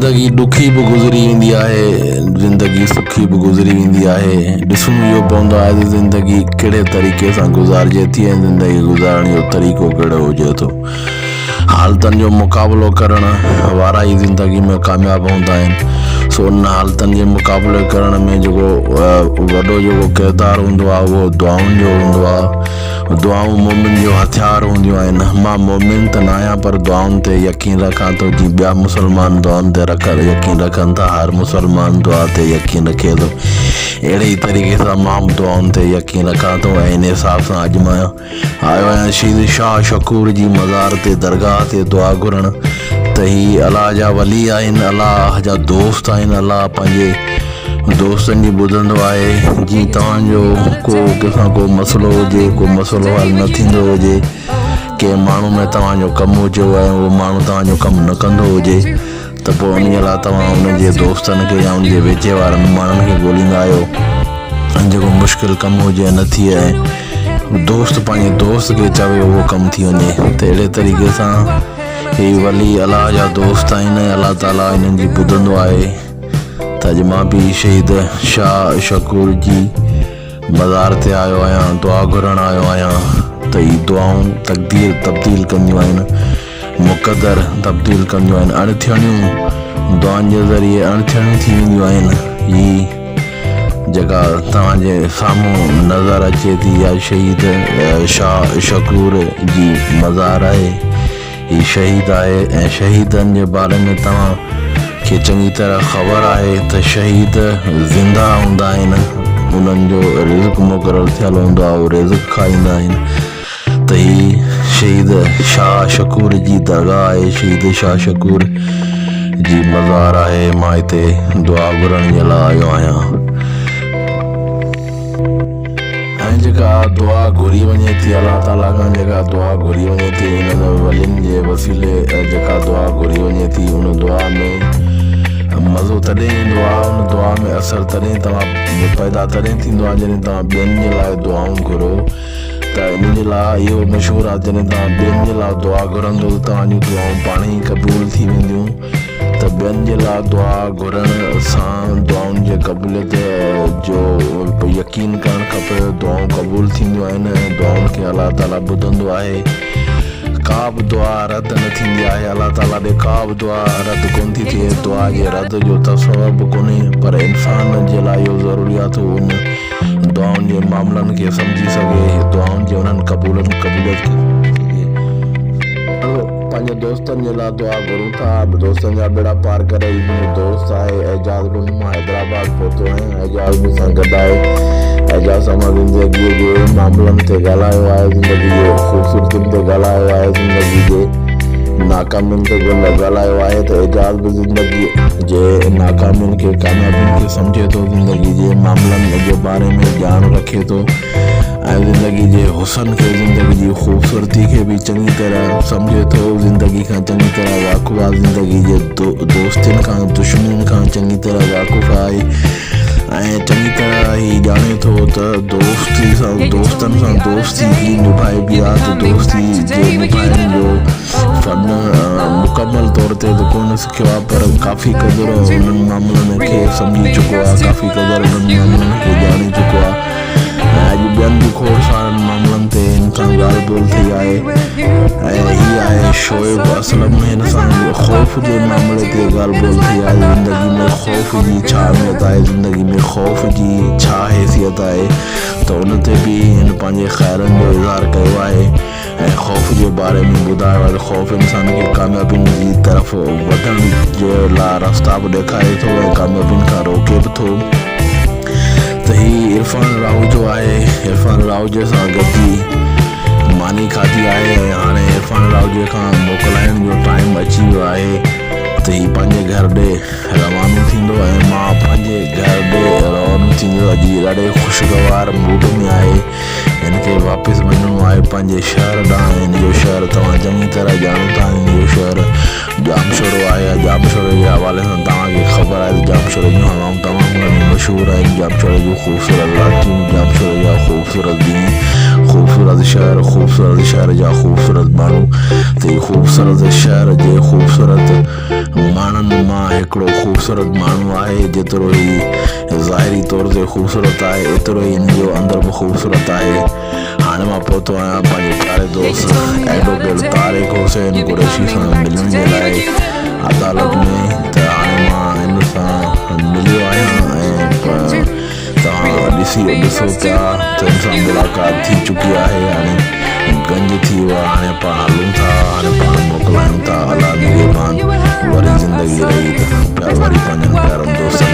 زندگي ڏکي به گذري ويندي آهي، زندگي سکي به گذري ويندي آهي. ڏسڻو اهو پوندو آهي ته زندگي ڪهڙي طريقي سان گذارجي ٿي ۽ زندگي گذارڻ جو طريقو ڪهڙو هجي ٿو. حالتن جو مقابلو ڪرڻ وارا ئي زندگي ۾ ڪامياب هوندا آهن. سو انهن حالتن جي مقابلي ڪرڻ ۾ جيڪو وڏو جيڪو ڪردار هوندو آهي اهو دعائن جو هوندو آهي. دعائون مومن جو هٿيار هونديون آهن. مان مومن ته ناهيان پر دعائن تي يقين رکان ٿو جيئن ٻيا مسلمان دعائن تي يقين رکن ٿا هر مسلمان دعا تي يقين رکي ٿو اهڙي ئي طريقي سان مان به دعائن تي يقين رکان ٿو ۽ ان حساب سان اڄ مان آيو آهيان شهيد شاهه شڪور جي مزار تي درگاهه تي دعا گهرڻ ته هي الله جا ولي آهن الله جا دوست آهن الله پنهنجي دوستن جي ٻڌندو آهي جي توهان جو ڪو ڪنهن سان ڪو مسئلو هجي ڪو مسئلو حل نه ٿيندو هجي ڪنهن ماڻهو ۾ توهان جو ڪم هجي ۽ اهو ماڻهو توهان جو ڪم نه ڪندو هجي ته پوء ان جي لاء توهان ان جي دوستن کي يا ان جي ويجهي وارن ماڻهن کي ڳوليندا آهيو ۽ جيڪو مشڪل ڪم هجي نه ٿئي ۽ دوست پنهنجي دوست کي چوي اهو ڪم ٿي وڃي ته اهڙي طريقي سان هي ولي الله جا دوست آهن ۽ الله تعاليٰ انهن جي ٻڌندو آهي ته اڄ مان به شهيد شاهه شڪور جي مزار تي آيو آهيان دعا گهرڻ آيو آهيان ته هي دعائون تقدير تبديل ڪنديون آهن مقدر تبديل ڪنديون آهن اڻ ٿيڻيون دعائن جي ذريعي اڻ ٿيڻيون ٿي وينديون آهن هي جيڪا توهان جي سامهون نظر اچي ٿي اها شهيد شاهه شڪور جي مزار آهي هي شهيد آهي ۽ شهيدن جي باري ۾ توهان کي چڱي طرح خبر آهي ته شهيد زنده هوندا آهن انهن جو رزق مقرر ٿيل هوندو آهي اهو رزق کائيندا آهن ته هي شهيد شاهه شڪور جي درگاهه آهي شهيد شاهه شڪور جي مزار آهي مان هتي دعا گهرڻ جي لاء آيو آهيان. ۽ جيڪا دعا گهري وڃي ٿي الله تعاليٰ کان جيڪا دعا گهري وڃي ٿي انهن ولين جي وسيلي جيڪا دعا گهري وڃي ٿي ان دعا ۾ مزو تڏهن ايندو آهي ان دعا ۾ اثر تڏهن توهان پيدا تڏهن ٿيندو آهي جڏهن توهان ٻين جي لاء دعائون گهرو ته ان جي لاء اهو مشهور آهي جڏهن توهان ٻين جي لاء دعا گهرندو ته توهان جون دعائون پاڻ ئي قبول ٿي وينديون ته ٻين جي لاء دعا گهرڻ سان دعائن جي قبوليت جو يقين ڪرڻ کپي، دعائون قبول ٿينديون آهن ۽ دعائن کي الله تعالي ٻڌندو آهي، ڪا به دعا رد نه ٿيندي آهي، الله تعالي ڏي ڪا به دعا رد ڪونه ٿي ٿئي، دعا جي رد جو تصور به ڪونهي، پر انسان جي لاء اهو ضروري آهي ته هو ان دعائن جي معاملن کي سمجهي سگهي، دعائن جي انهن قبولن قبوليت کي سمجهي سگهي. پنهنجي دوستن جي لاء دعا گهرون ٿا. دوستن جا ٻيڙا پار ڪري هي منهنجو دوست آهي اعجاز لنڊ مان حيدرآباد پهتو آهيان اعجاز مون سان گڏ آهي اعجاز سان مان زندگي جي معاملن تي ڳالهايو آهي زندگي جي خوبصورتين تي ڳالهايو آهي زندگي جي ناڪامين تي ڳالهايو آهي ته اعجاز به زندگي جي ناڪامين کي ڪاميابين کي سمجهي ٿو زندگي جي معاملن جي باري ۾ ڄاڻ رکي ٿو ۽ زندگي جي حسن کي زندگي جي خوبصورتي کي به چڱي طرح سمجهي ٿو زندگي کان چڱي طرح واقف آهي زندگي جي دوستين کان دشمنين کان چڱي طرح واقف آهي ۽ چڱي طرح هي ڄاڻي ٿو ته دوستي سان دوستن سان دوستي ڪيئن نڀائبي آهي ته دوستي جي نڀائڻ جو فن مڪمل طور تي ته ڪونه سکيو آهي پر ڪافي قدر انهن معاملن کي سمجهي چڪو آهي ڪافي قدر انهن معاملن کي ڄاڻي چڪو آهي ۽ اڄ ٻين به کوڙ سارن معاملن تي هن سان ڳالهه ٻولهه ٿي آهي ۽ هي آهي شعيب اسلم هن سان خوف جي معاملي تي ڳالهه ٻولهه ٿي آهي زندگي ۾ خوف جي ڇا اهميت آهي زندگي ۾ خوف جي ڇا حيثيت آهي ته ان تي به هن پنهنجي خيالن جو اظهار ڪيو آهي ۽ خوف جي باري ۾ ٻڌايو آهي ته خوف انسان کي ڪاميابين جي طرف وڌڻ جي لاء رستا به ڏيکاري ٿو ۽ ڪاميابين کان روڪي به ٿو ته هي عرفان راهوجو آهي عرفان راهوجي سان گڏجي ماني کاڌي آهي ۽ هاڻي عرفان راهوجي کان موڪلائڻ جو ٽائيم اچي ويو آهي ته هي پنهنجي گهر ڏي روانو ٿيندو ۽ مان پنهنجي گهر ڏي روانو ٿيندس اڄ هي ڏاڍي خوشگوار موڊ ۾ آهي هن کي واپس وڃڻو آهي پنهنجي شهر ڏانهن هن جو شهر توهان چڱي طرح ڄاڻو ٿا هن جو شهر ڄامشورو آهي ۽ ڄامشوري جي حوالي سان توهان کي خبر آهي ته ڄامشوري جون هوائون تمام گهڻيون مشهور آهن ڄامشوري جون خوبصورت راتيون ڄامشوري جا خوبصورت ڏينهن خوبصورت شهر خوبصورت شهر جا خوبصورت ماڻهو ته هي خوبصورت شهر جي خوبصورت ماڻهن مان هڪڙو خوبصورت ماڻهو آهي، جيترو هي ظاهري طور تي خوبصورت آهي، ايترو ئي هن جو اندر به خوبصورت آهي. هاڻي مان پهتو آهيان پنهنجي پياري دوست ايڊووڪيٽ طارق حسين قريشي سان ملڻ جي لاء عدالت ۾ ته هاڻي مان هن سان مليو آهيان ۽ توهان ڏسي ڏسو پيا ته هن سان ملاقات ٿي چڪي آهي هاڻي گنج ٿي ويو آهي هاڻي پاڻ هلون ٿا هاڻي پاڻ موڪلايون ٿا الله نگهبان وري زندگي رهي ته پيا وري پنهنجن پيارن دوستن.